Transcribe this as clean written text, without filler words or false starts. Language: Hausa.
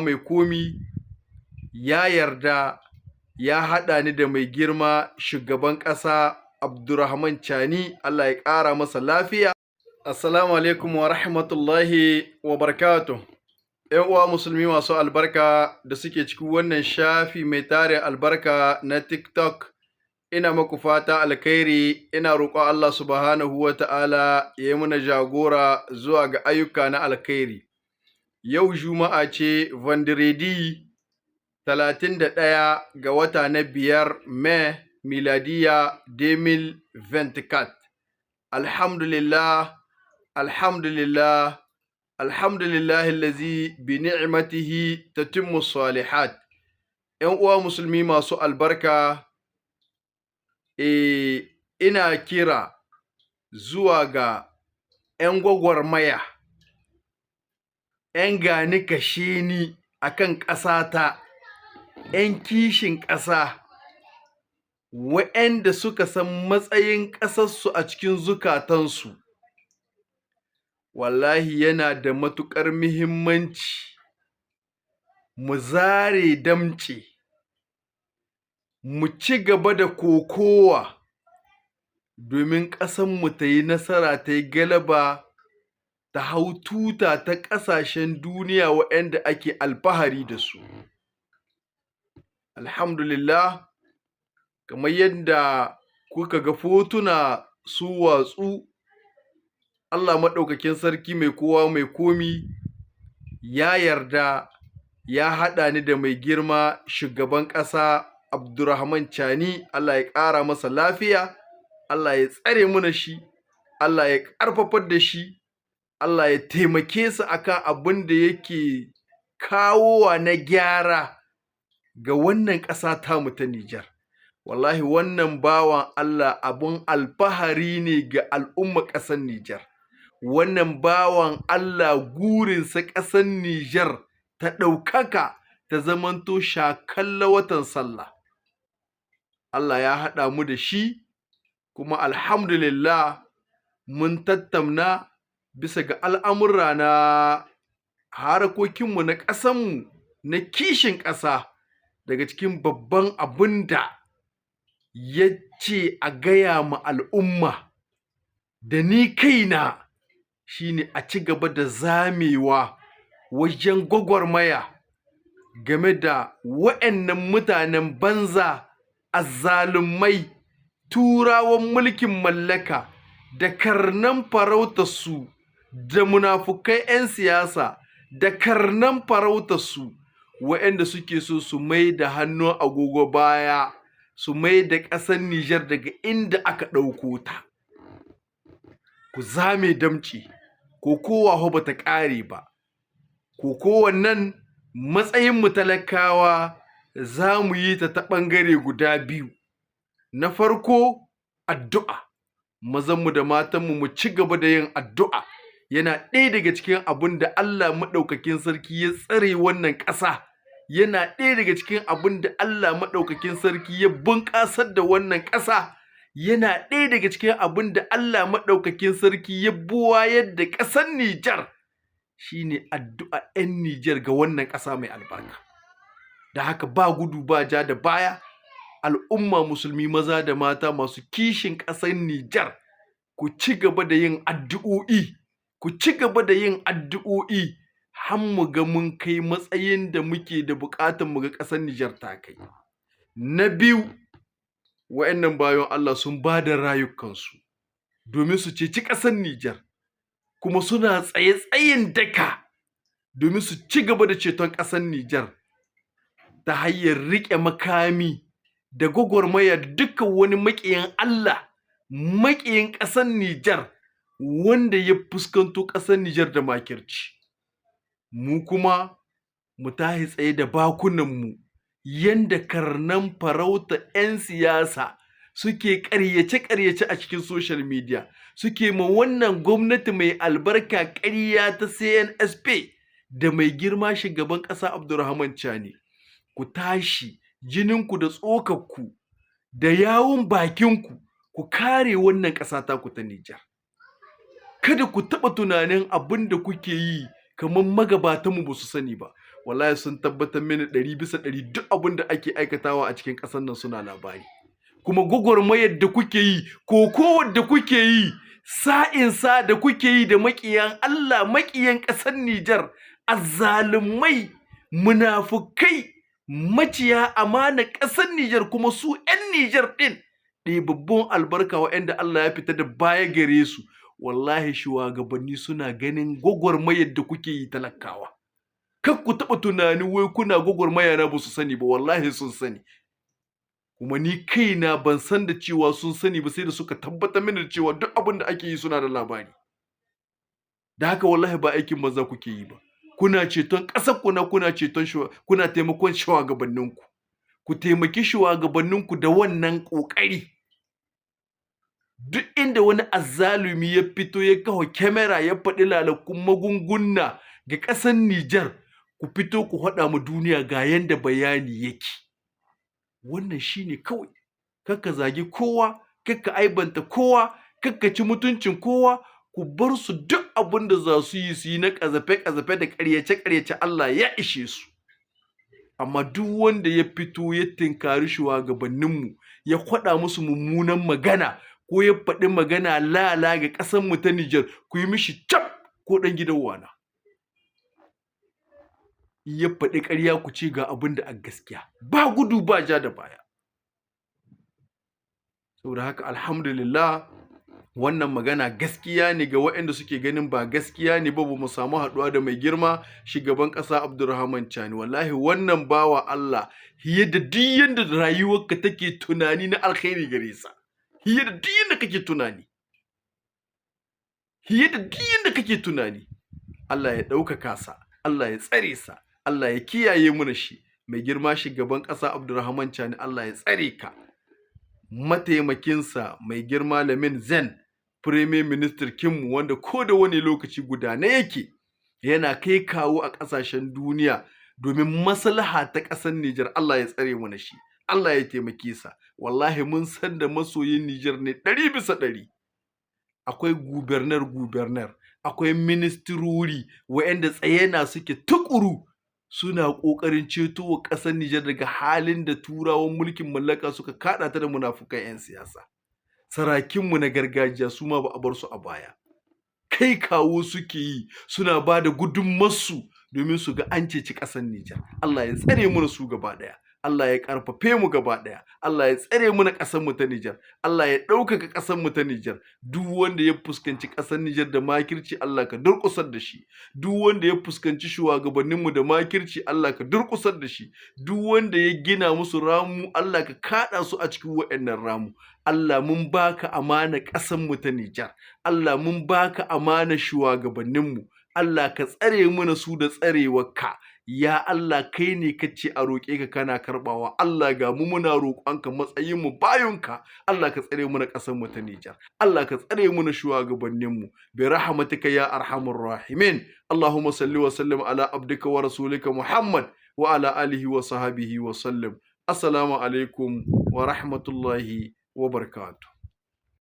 mai komi ya yarda ya haɗa ni da mai girma shugaban ƙasa Abdurrahman Chani, Allah ya ƙara masa lafiya. Assalamu alaikum wa rahmatullahi wa barakatuh. ‘Yan uwa musulmi masu albarka da suke cikin wannan shafi mai tarin albarka na TikTok, ina maku fata alkhairi, ina roƙon Allah subhanahu wa ta'ala ya yi mana jagora zuwa ga ayyuka na alkhairi. Yau Juma'a ce, vendredi 31 ga wata na 5, Mai, miladiya 2024. Alhamdulillah, alhamdulillah, alhamdulillahi allazi bi ni'matihi tatimmu salihat. ‘Yan uwa musulmi masu albarka, ina kira zuwa ga ‘yan gwagwarmaya, ‘yan gani kashe ni akan ƙasata, ‘yan kishin ƙasa, wa'yanda suka san matsayin ƙasarsu a cikin zukatansu. Wallahi yana da matuƙar muhimmanci mu zare damtse, mu ci gaba da kokowa domin ƙasarmu tayi nasara, tayi galaba, ta hau tuta ta ƙasashen duniya wa'yanda ake alfahari da su. Alhamdulillah, kamar yadda kuka ga fotuna su watsu, Allah maɗaukakin sarki mai kowa mai komi ya yarda ya haɗa ni da mai girma shugaban ƙasa Abdurrahman Chani, Allah ya ƙara masa lafiya, Allah ya tsare mana shi, Allah ya ƙarfafar da shi, Allah ya taimake su akan abin da yake kawowa na gyara ga wannan ƙasa tamu ta Nijar. Wallahi wannan bawan Allah abun alfahari ne ga al'ummar ƙasar Nijar. Wannan bawan Allah gurinsa ƙasar Nijar ta ɗaukaka, ta zamanto shakalla watan sallah. Allah ya haɗa mu da shi, kuma alhamdulillah mun tattauna bisa ga al'amurra na harkokinmu na ƙasanmu na kishin ƙasa. Daga cikin babban abin da ya ce a gaya ma al'umma da ni kaina shine a ci gaba da zamewa wajen gwagwarmaya game da wa'annan mutanen banza, azzalumai, turawan mulkin mallaka da karnan farautarsu, da munafukai 'yan siyasa da karnan farautarsu, wa'anda suke so su mai da hannun agogo baya, su mai da ƙasar Nijar daga inda aka ɗauko ta. Ku zame damtse, kokowa fa bata ƙare ba. Kokowan nan, matsayin mu talakawa, za mu yi ta ta ɓangare guda biyu. Na farko, addu'a. Mazanmu da matanmu, mu ci gaba da yin addu'a. Yana ɗaya daga cikin abin da Allah maɗaukakin sarki ya tsare wannan ƙasa, yana ɗaya daga cikin abin da Allah maɗaukakin sarki ya bunƙasar da wannan ƙasa, yana ɗaya daga cikin abin da Allah maɗaukakin sarki ya buwayar da ƙasar Nijar, shine addu'a 'yan Nijar ga wannan ƙasa mai albarka. Da haka ba gudu ba ja da baya. Al'umma musulmi maza da mata masu kishin ƙasar Nijar, ku ci gaba da yin addu'o'i, ku ci gaba da yin addu'o'i har mu ga mun kai matsayin da muke da buƙatar mu ga ƙasar Nijar ta kai. Na biyu, wa'annan bayan Allah sun ba da rayukansu domin su ceci ƙasar Nijar, kuma suna tsaye tsayin daka domin su ci gaba da ceton ƙasar Nijar ta hanyar riƙe makami da gwagwarmaya da dukkan wani maƙiyin Allah, maƙiyin ƙasar Nijar, wanda ya fuskanto ƙasar Nijar da makirci. Mu kuma mu tashi tsaye da bakunanmu, yanda karnan farauta 'yan siyasa suke ƙaryace-ƙaryace a cikin social media, suke ma wannan gwamnati mai albarka ƙarya ta CNSP da mai girma shugaban ƙasa Abdurrahman Chani. Ku tashi, jininku da tsokarku da yawun bakinku, ku kare wannan ƙasa taku ta Nijar. Kada ku taɓa tunanin abin da kuke yi kamar magabatanmu ba su sani ba. Wallahi sun tabbatar mini 100% duk abin da ake aikatawa a cikin ƙasar nan suna labari. Kuma gwagwarmayar da kuke yi, kokowar da kuke yi, sa'insa da kuke yi da maƙiyan Allah, maƙiyan ƙasar Nijar, azzalumai, munafukai, maciya amanar ƙasar Nijar, kuma su 'yan Nijar ɗin ɗebabbun albarka waɗanda Allah ya fita da baya gare su. Wallahi shuwagabanni suna ganin gwagwarmayar da kuke yi, talakawa. Kar ku taɓa tunanin wai kuna gwagwarmaya na ba su sani ba, wallahi sun sani. Kuma ni kaina ban san da cewa sun sani ba sai da suka tabbatar mini da cewa duk abin da ake yi suna da labari. Da haka wallahi ba aikin banza kuke yi ba. Kuna ceton ƙasar ku na kuna ceton, kuna taimakon shugabanninku. Ku taimaki shugabanninku da wannan ƙoƙari. Duk inda wani azzalumi ya fito ya kafa kyamara ya faɗi lalakkun magunguna ga ƙasar Nijar, ku fito ku faɗa ma duniya ga yanda bayani yake. Wannan shine kawai. Kar ka zagi kowa, kar ka aibanta kowa, kar ka ci mutuncin kowa, ku bar su duk abin da za su yi su yi na ƙazafe-ƙazafe da ƙaryace-ƙaryace, Allah ya ishe su. Amma duk wanda ya fito ya tinkari shugabanninmu ya faɗa musu mummunan magana ko ya faɗi magana lala ga ƙasarmu ta Nijar, ku yi mishi cap, ko ɗan gidan wana. Ya faɗi ƙarya, ku ce ga abin da a gaskiya. Ba gudu ba ja da baya. Saboda haka, alhamdulillah, wannan magana gaskiya ne. Ga waɗanda suke ganin ba gaskiya ne ba, ba mu samu haɗuwa da mai girma shugaban ƙasa Abdurrahman Chani. Wallahi wannan bawa Allah, fiye da duk yanda rayuwarka take tunani na alkhairi gare sa. Fiye da duk yanda kake tunani. Fiye da duk yanda kake tunani. Allah ya ɗaukaka sa, Allah ya tsare sa, Allah ya kiyaye muna shi. Mai girma shugaban ƙasa Abdurrahman Chani, Allah ya tsare ka. Mataimakinsa mai girma Lamin Zen, Premier Minister kinmu, wanda ko da wani lokaci gudane yake yana kai kawo a ƙasashen duniya domin maslaha ta ƙasar Nijar, Allah ya tsare mana shi. Allah ya taimake sa. Wallahi mun san da masoyin Nijar ne 100%. Akwai gouverneur gouverneur, akwai ministrori waɗanda tsaye na suke tukuru suna ƙoƙarin ceto wa ƙasar Nijar daga halin da turawan mulkin mallaka suka kaɗa ta da munafukan 'yan siyasa. Sarakinmu na gargajiya su ma ba a bar su a baya. Kai kawo suke yi suna ba da gudunmawarsu domin su ga an ceci ƙasar Nijar. Allah ya tsare mu su gaba ɗaya. Allah ya ƙarfafe mu gaba ɗaya. Allah ya tsare mu na ƙasar mu ta Nijar. Allah ya ɗaukaka ƙasar mu ta Nijar. Duk wanda ya fuskanci ƙasar Nijar da makirci, Allah ka durƙusar da shi. Duk wanda ya fuskanci shugabannin mu da makirci, Allah ka durƙusar da shi. Duk wanda ya gina musu ramu, Allah ka kaɗa su a cikin waɗannan ramu. Allah, mun baka amana ƙasar mu ta Nijar. Allah, mun baka amana shugabannin mu. Allah, ka tsare mana su da tsarewarka. Ya Allah, kai ne kace a roƙe ka kana karɓawa. Allah, ga mu muna roƙonka matsayin mu bayinka. Allah, ka tsare mu na ƙasar mu ta Nijar. Allah, ka tsare mu na shugabannin mu bi rahmatika ya arhamar rahimin. Allahumma salli wa sallim ala abdika wa rasulika Muhammad wa ala alihi wa sahbihi wa sallim. Assalamu alaikum wa rahmatullahi wa barakatuh.